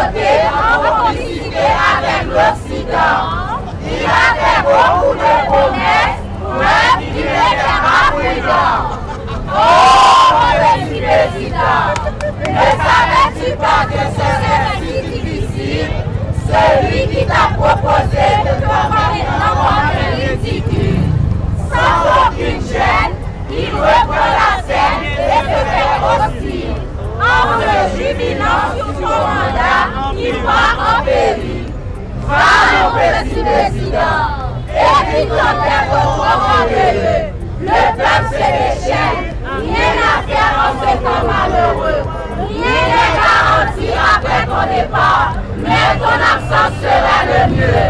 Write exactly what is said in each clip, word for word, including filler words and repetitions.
An konplisite avèk loksidan, il a fait beaucoup de promesses, preuve qu'il n'était pas prudent. Oh, mon petit président, ne savais-tu pas que c'est ainsi difficile, celui qui t'a proposé de te faire un ridicule, sans aucune gêne, il reprend la scène et se fait hostile, en se jubilant sur ton mandat qui va en péril. Va, mon petit président, évitons d'être trop orgueilleux. Le peuple se déchaîne. Rien à faire en ce temps malheureux. Rien n'est garanti après ton départ, mais ton absence sera le mieux.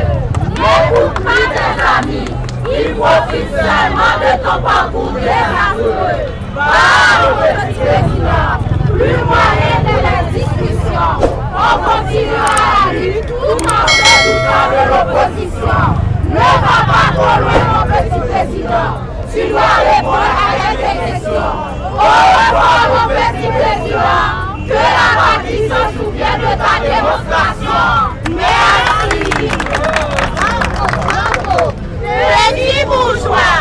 N'écoute pas tes amis, ils profitent seulement de ton parcours désastreux. Parle, petit président, plus moyen de la discussion. On continuera la lutte tout en se doutant de l'opposition. Ne va pas trop loin, mon petit président. Tu dois répondre à quelques questions. Au revoir, mon petit président. Que la patrie se souvienne de ta démonstration. Merci. Petit bourgeois,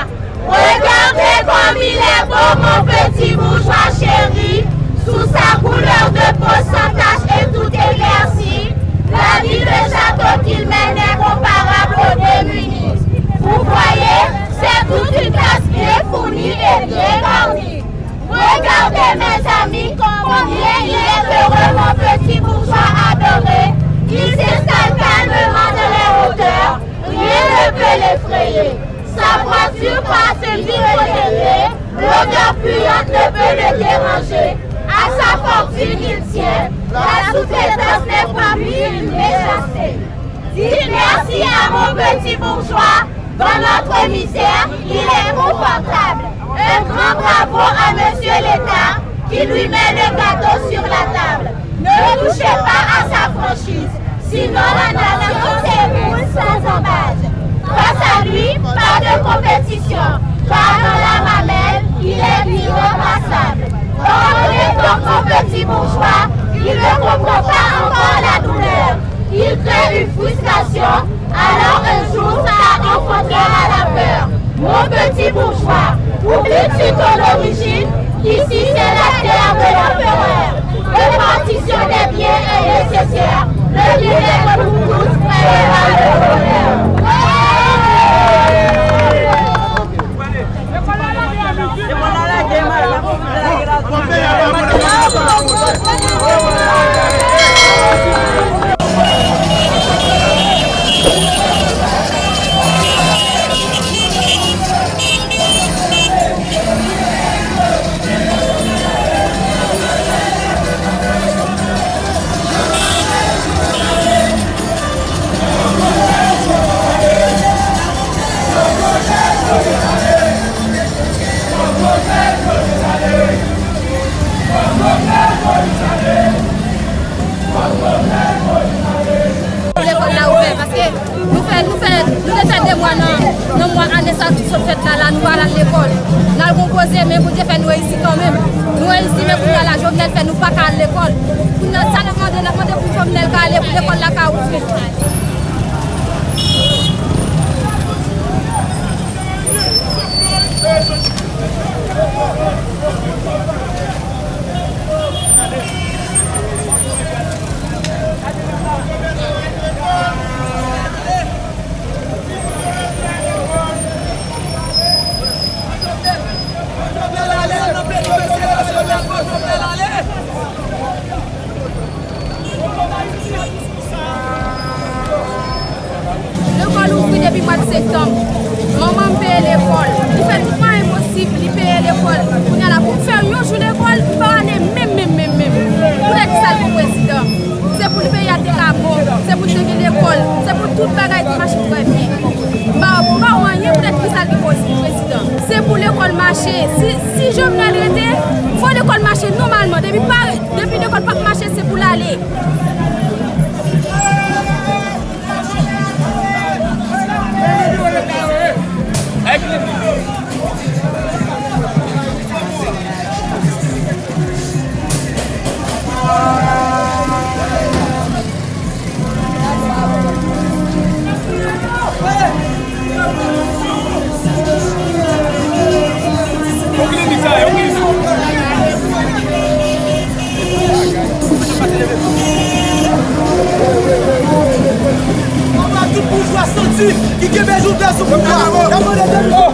regardez comme il est beau, mon petit bourgeois chéri, sous sa couleur de peau sans tache et tout éclairci, la vie de château qu'il mène est comparable aux démunis. Vous voyez, c'est toute une classe bien fournie et bien garnie. Regardez, mes amis, combien il est heureux, mon petit bourgeois adoré. Il s'installe calmement dans les hauteurs. Rien ne peut l'effrayer. Sa voiture passe lui au dernier. L'odeur puante ne peut le déranger. À sa fortune, il tient. La sous-traitance n'est pour lui une méchanceté. Dis merci à mon petit bourgeois. Dans notre misère, il est confortable. Un grand bravo à monsieur l'État qui lui met le gâteau sur la table. Ne touchez pas à sa franchise, sinon la nation s'écroule sans ambages. Face à lui, pas de compétition, car dans la mamelle, il est irrepassable. Hors de ton petit bourgeois, il ne comprend pas encore la douleur. Il crée une frustration, alors un jour ça enfantera la peur. Mon petit bourgeois, oublie-tu ton origine, ici c'est la terre de l'empereur. Répartition des biens est nécessaire, le bien-être pour tous créera le bonheur. Lekòl la ouvè, paske nou fè, nou fè, nou te fè de mwa nan, nan mwa ane sa ki sot fèt la, la nou pa al lekòl. N al gon koze, men Bondye fè nou reyisi kanmenm. Nou reyisi, men kounye a la, Jovenel fè nou pa ka al lekòl. Kounye a, sa n ap mande, n ap mande pou Jovenel ka ale, pou lekòl la ka ouvri. Lekòl ouvri depi mwa septanm. Manman m peye lekòl. Li fè tout mwayen posib, li peye lekòl. Kounye a la, pou m fè yon jou lekòl, m pa ale menm, menm, menm, menm. Poutèt ki sa l pou prezidan? Se pou l peyi a te ka bon, se pou l te gen lekòl, se pou tout bagay te mache trè byen. M pa, m pa wè anyen poutèt ki sa l te poze prezidan. Se pou lekòl mache. Si, si Jovenel rete, fò lekòl mache nòmalman. Depi pa, depi lekòl p ap mache, se pou l ale. Ki kenbe Jovenel sou pouvwa. N ap mande demisyon.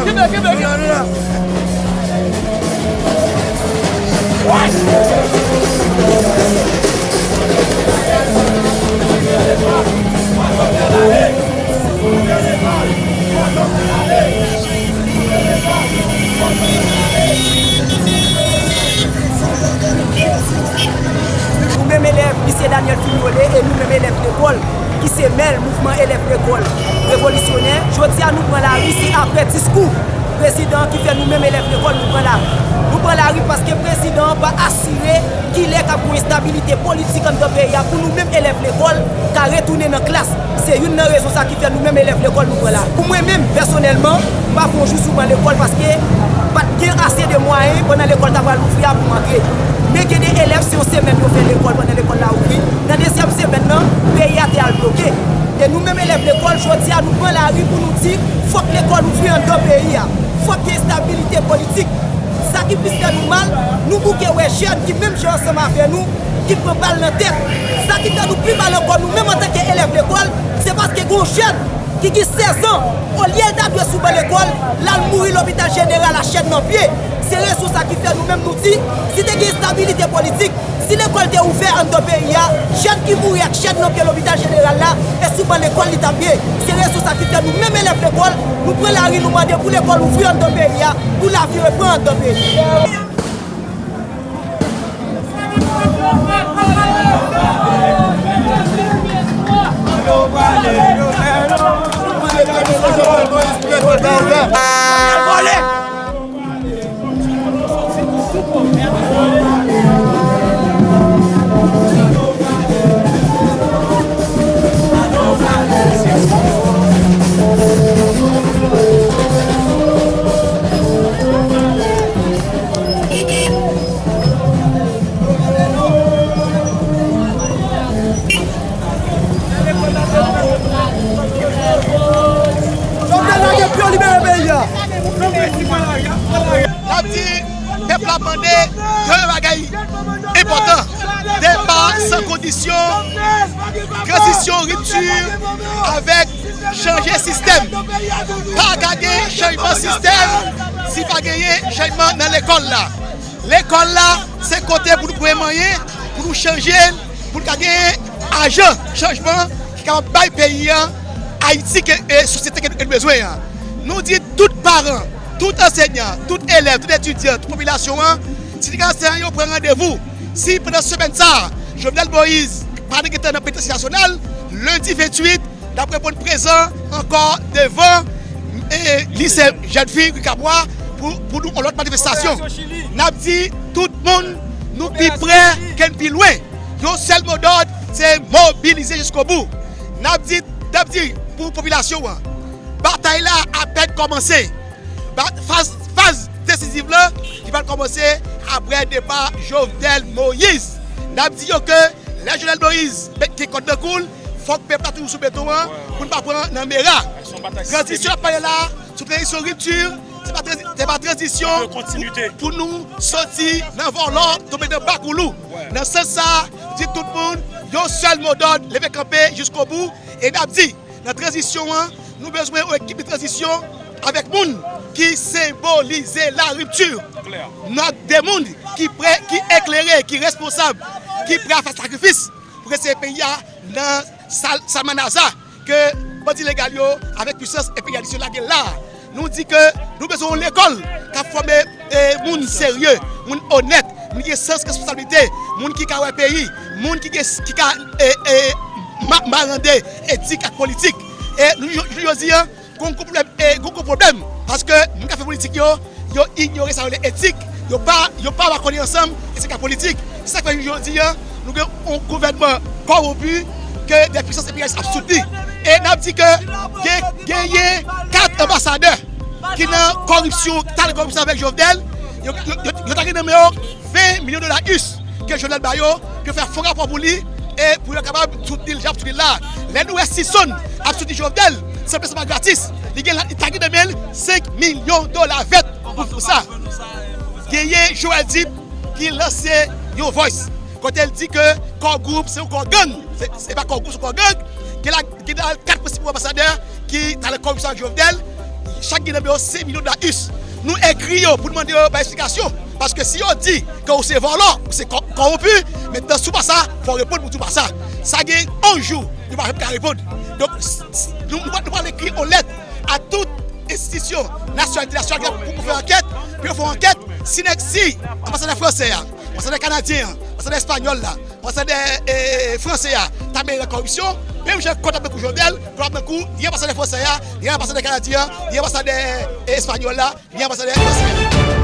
Kenbe, kenbe, kenbe. Nou menm elèv lise Daniel Fignolé e nou menm elèv lekòl ki se mèl mouvman elèv lekòl revolisyonè, jodi a nou pran lari, se aprè diskou prezidan an ki fè nou menm elèv lekòl nou pran lari. Nou pran lari paske prezidan an pa asire kilè k ap gen estabilite politik anndan peyi a pou nou menm elèv lekòl ka retounen nan klas. Se youn nan rezon sa ki fè nou menm elèv lekòl nou pran lari. Pou mwen menm, pèsonèlman, m pa fè yon jou sou ban lekòl paske pa t gen ase de mwayen pandan lekòl ta pral ouvri a pou m antre. Men gen de elèv, se yon semèn yo fè lekòl pandan lekòl la ouvri. Nan dezyèm semèn nan, peyi a te al bloke. E nou menm elèv lekòl, jodi a nou pran lari pou nou di, fòk lekòl ouvri anndan peyi a. Fòk gen estabilite politik. Sa ki plis fè nou mal, nou bouke wè jèn ki menm jan ansanm avè nou, ki pran bal nan tèt. Sa ki fè nou pi mal ankò, nou menm antanke elèv lekòl, se paske gen yon jèn ki gen sèz an, olye l ta dwe sou ban lekòl, l al mouri lopital jeneral a chèn nan pye. Se rezon sa ki fè nou menm nou di, si te gen estabilite politik, si lekòl te ouvè anndan peyi a, jèn ki mouri ak chèn nan pye lopital jeneral la, e sou ban lekòl li t ap ye. Se rezon sa ki fè nou menm elèv lekòl, nou pran lari, nou mande pou lekòl ouvri anndan peyi a, pou lavi reprann anndan peyi a. Jovenel lage pye w, libere peyi a. N ap di pèp la mande de bagay enpòtan. Depa san kondisyon, tranzisyon, ripti avèk chanje sistèm. Pa ka gen chanjman sistèm si pa genyen chanjman nan lekòl la. Lekòl la, se kote pou nou pran manyen, pou nou chanje l, pou nou ka gen ajan chanjman ki kapab bay peyi an, Ayiti ke, e sosyete ke, ke nou bezwen an. Nou di tout paran, tout ansenyan, tout elèv, tout etidyan, tout popilasyon an, sindika ansenyan yo pran randevou. Si pandan semèn sa a, Jovenel Moïse pa t gentan nan penitansye nasyonal, lendi venntuit, n ap reponn prezan ankò devan, e, lise jèn fi Rikabwa pou, pou nou yon lòt manifestasyon. N ap di tout moun, nou pi prè ke n pi lwen. Yon sèl modòd, se mobilize jiskobou. N ap di, n ap di pou popilasyon an, batay la apèn kòmanse. Ba-, faz, faz desiziv lan ki pral kòmanse aprè depa Jovenel Moïse. N ap di yo ke lè Jovenel Moïse met gen kòd nan kou l, fòk pèp la toujou sou beton an pou n pa pran nan mera. Tranzisyon n ap pale la, se yon tranzisyon ripti, se pa tranzi-, se pa tranzisyon pou, pou nou soti nan vòlò, tonbe nan bakoulou. Nan sans sa, di tout moun, yon sèl modòd, leve kanpe jiskobou, e n ap di, nan tranzisyon an, nou bezwen yon ekip de tranzisyon avèk moun ki senbolize laripti. Nou ak de moun ki prè, ki eklere, ki responsab, ki prè a fè sakrifis pou retire peyi a nan sal-, salmanaza ke bandi legal yo avèk pwisans enperyalis yo lage la. Nou di ke nou bezwen yon lekòl k ap fòme, e, moun serye, moun onèt, moun ki gen sans responsablite, moun ki ka wè peyi, moun ki gen, ki ka, e, e, ma-, marande etik ak politik. E nou, yo, yo di an, gon gwo pwoblèm, e, gon gwo pwoblèm, paske moun k ap fè politik yo, yo inyore sa yo rele etik, yo pa, yo pa makònen ansanm etik ak politik. Se sa k fè jodi an, nou gen yon gouvènman kòwonpi ke de pwisans enperyalis ap soutni. E n ap di ke gen, genyen kat anbasadè ki nan kòripsyon, ki t al nan kòripsyon avèk Jovenel, yo, yo, yo, yo ta gen nan men yo ven milyon dola us ke Jovenel ba yo, pou yo fè fon rapò pou li, e pou yo kapab soutni l jan y ap soutni l la. Lè nou wè Sison ap soutni Jovenel, se pèsonèlman gratis. Li gen la, li ta gen nan men l senk milyon dola vèt pou, pou sa. Genyen Joel Dip ki lanse yon voice kote l di ke Core Group se yon kò gang. Se, se pa Core Group, se yon kò gang. Gen la, gen la kat prensipal anbasadè ki t ale kòripsyon ak Jovenel, chak gen nan men yo senk milyon dola U S. Nou ekri yo pou n mande yo bay eksplikasyon. Paske si yo di ke ou se vòlò, ou se kò- kòwonpi, mentnan si w pa sa, fò w reponn pou di w pa sa. Sa gen onz jou, nou pa janm ka reponn. Donk, s- s- nou, nou, nou pral ekri yon lèt a tout enstitisyon nasyonal, entènasyonal pou, pou fè ankèt, pou yo fè yon ankèt, si nèg, si anbasadè fransè a, anbasadè kanadyen an, anbasadè espanyòl la, anbasadè e, fransè a, ta mele nan kòripsyon, menm jan kont ap nan kou Jovenel, kont ap nan kou, ni anbasadè fransè a, ni anbasadè kanadyen an, ni anbasadè e, espanyòl la, ni anbasadè fransè a.